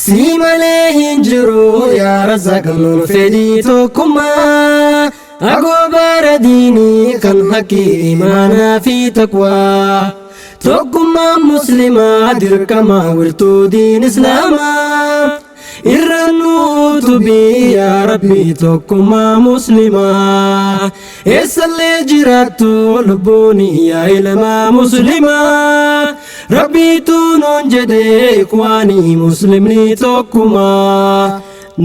Si malee hin jiru yaa Razzaaq nuun fedhii tokkummaa. Agoobara diinii kan haqqii imaanaa fi taqwaa. Tokkummaan muslimaa dirqama wirtuu diin islaamaa. Irra nuutubii yaa Rabbi tokkummaa muslimaa. Eessallee jiraattu lubbuun yaa ilma muslimaa. Rabbiitu nuun jedhee ikwaanii muslimni tokkumaa.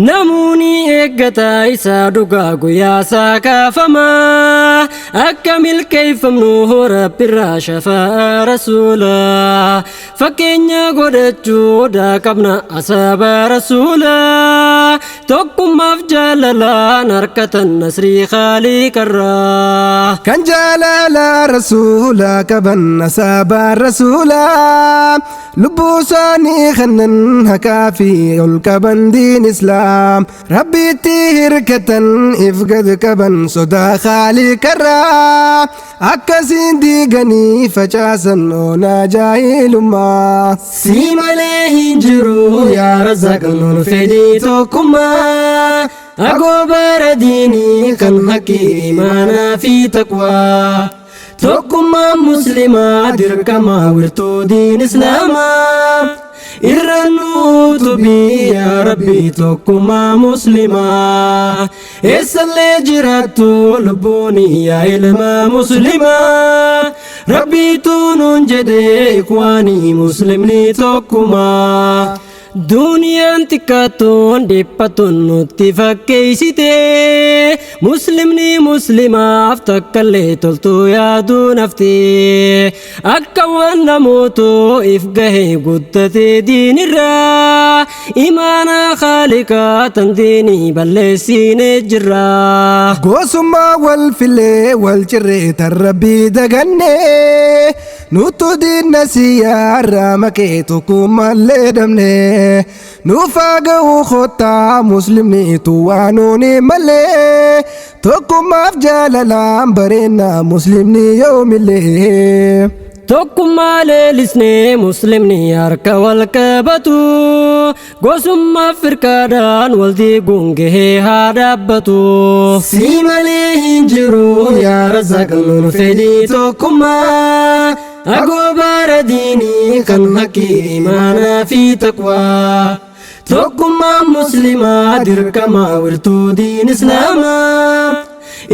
Namoonni eeggataa isaa dhugaa guyyaa isaa kaafamaa. Akka milkeeffamnu Rabbirraa shafaa rasuulaa. Fakkeenya godhachuu qabna asaaba rasuulaa. Tokkummaaf jaalalaan harkatan nasrii Khaaliqarraa. Kan jaalala rasuulaa qaban asaabaa rasuulaa. Lubbuu isaanii kennan haqaa fi ol qaban diin islaam. Rabbiitti hirkatan if gad qaban sodaa Khaaliqarraa. Akkasiin diiganii facaasan oonaa jaahilummaa. Si malee hin jiru yaa Razzaaq nuun fedhii tokkummaa. Agoobara diinii kan haqqii imaanaa fi taqwaa. Tokkummaan muslimaa dirqama wirtuu diin islaamaa. Irra nuutubii yaa Rabbi tokkummaa muslimaa. Eessallee jiraattu lubbuun yaa ilma muslimaa. Rabbiitu nuun jedhee ikwaanii muslimni tokkumaa. Duniyaan xiqqaattuun dhiphattuun nutti fakkeessite. Muslimni muslimaaf takkallee toltuu yaaduu nafti. Akka waan namootu if gahee guddate diinirraa. Imaana Khaaliqaa tan diinii balleessine jirra. Gosummaa wal filee wal cirree tan Rabbii daganne. Nutu diinna siyyaarraa makee tokkummaallee dhabne. Nuufaa ga'uu kottaa muslimni tuwaanuuni malee. Tokkummaaf jaalalaan bareenna muslimni yoomillee. Tokkummaa leellisnee muslimni harka wal qabatu. Gosummaaf firqaadhaan wal diiguun gahee haa dhaabbatu. Si malee hin jiru yaa Razzaaq nuun fedhii tokkummaa. Agoobara diinii kan haqqii imaanaa fi taqwaa. Tokkummaan muslimaa dirqama wirtuu diin islaamaa.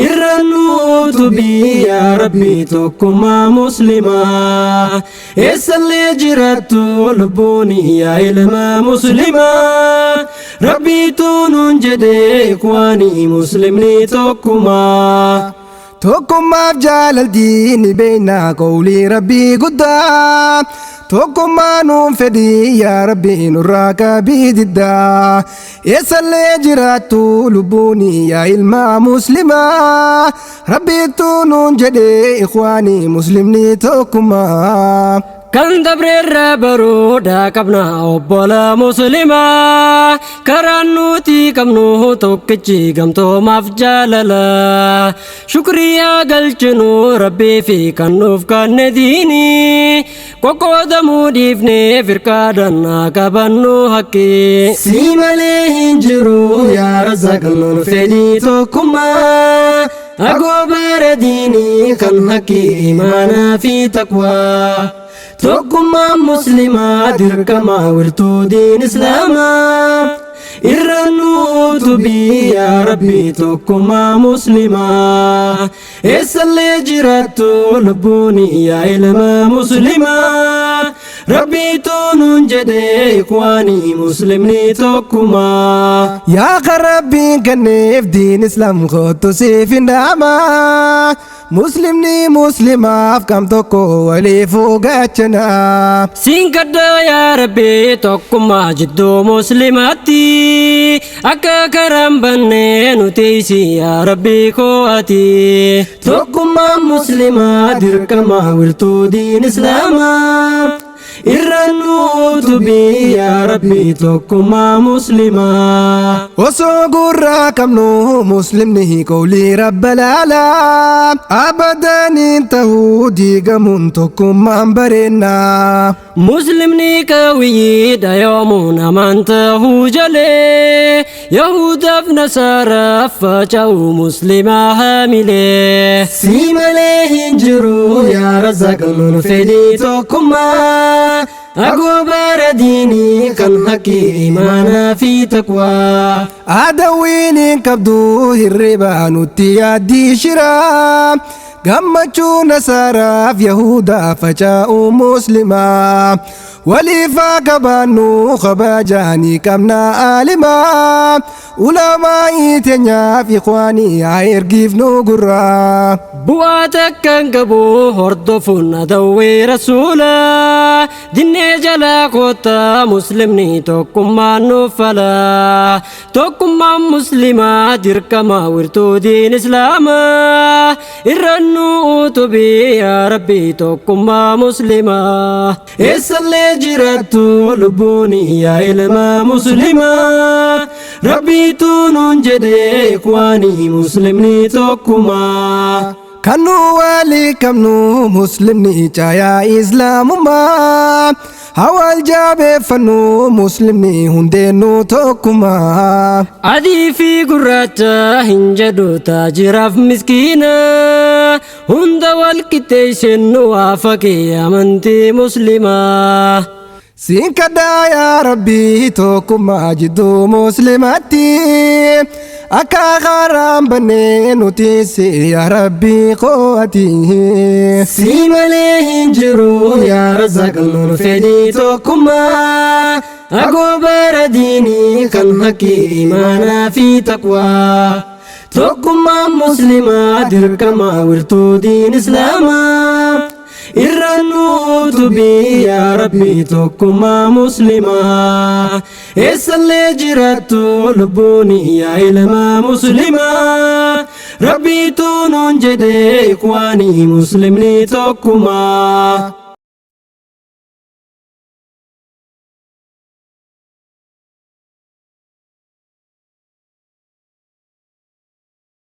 Irra nuutubii yaa Rabbi tokkummaa muslimaa. Eessallee jiraattu lubbuun yaa ilma muslimaa. Rabbiitu nuun jedhee ikwaanii muslimni tokkumaa. Tokkummaaf jaalaltii ni beekna qawlii Rabbii guddaa. Tokkummaa nuun fedhii yaa Rabbi nurraa qabii diddaa. Eessallee jiraattu lubbuun yaa ilma muslimaa. Rabbiitu nuun jedhee ikwaanii muslimni tokkummaa. Kan dabreerra baruudhaa qabna obbola muslimaa. Karaan nuti qabnu tokkichi gamtoomaaf jaalala. Shukrii haa galchinu Rabbii fi kan nuuf kanne diinii. Qoqqoodamuu dhiifnee firqaadhaan haa qabannu haqqii. Si malee hin jiru yaa Razzaaq nuun fedhii tokkummaa. Agoobara diinii kan haqqii imaanaa fi taqwaa. Tokkummaan muslimaa dirqama wirtuu diin islaamaa. Irra nuutubii yaa Rabbi tokkummaa muslimaa. Eessallee jiraattu lubbuun yaa ilma muslimaa. Rabbiitu nuun jedhee ikwaanii muslimni tokkumaa. Yaa kan Rabbiin kenneef diin islaam kottu siif hin dhaama. Muslimni muslimaaf kam tokko waliifuu gaachana. Siin kadhaa yaa Rabbi tokkummaa jidduu muslimaatti. Akka karaan bannee nuti si yaa Rabbi koo ati. Tokkummaan muslimaa dirqama wirtuu diin islaamaa. Irra nuutubii yaa Rabbi tokkummaa muslimaa. Osoo gurraa qabnu muslimni qawlii rabba laalaa. Abadaniin tahuu diigamuun tokkummaan bareenna. Muslimni qawiyyiidha yoomuun amantaa jalee, Yahudaaf Nasaaraaf faca'u muslimaa haamilee. Si malee hin jiru yaa Razzaaq nuun fedhii tokkummaa. Agoobara diinii kan haqqii imaanaa fi taqwaa. Adawwiin hin qabdu hirriba nutti yaaddii shiraa. Gammachuu Nasaaraaf Yahudaa faca'u muslimaa. Waliifaa qabaannu kabajaanii qabna aalimaa. Ulamaa'ii teenyaaf ikhwaanii haa ergiifnu gurraa. Bu'aa takka hin qabu hordofuun adawwii rasuulaa. Dinnee jalaa koottaa muslimni tokkummaan nuuf falaa. Tokkummaan muslimaa dirqama wirtuu diin islaamaa. Irra nu utubii yaa Rabbi tokkummaa muslimaa. Eessallee jiraattu lubbuun yaa ilma muslimaa. Rabbiitu nuun jedhee ikwaanii muslimni tokkumaa. Kan nu walii qabnu muslimni caayaa islaamummaa. Hawaal jaabeeffannu muslimni hundeennu tokkumaa. Adii fi gurraacha hin jedhu taajiraaf miskiina. Hunda wal qixxeessennu waafaqee amantii muslimaa. Siin kadhaa yaa Rabbii tokkummaa jidduu muslimaatti. Akka karaan bannee nuti si yaa Rabbii qo'ati. Si malee hin jiru yaa Razzaaq nuun fedhii tokkummaa. Agoobara diinii kan haqqii imaanaa fi taqwaa. Tokkummaan muslimaa dirqama wirtuu diin islaamaa. Irra nu utubii yaa Rabbi tokkummaa muslimaa. Eessallee jiraattu lubbuun yaa ilma muslimaa. Rabbiitu nuun jedhee ikwaanii muslimni tokkumaa.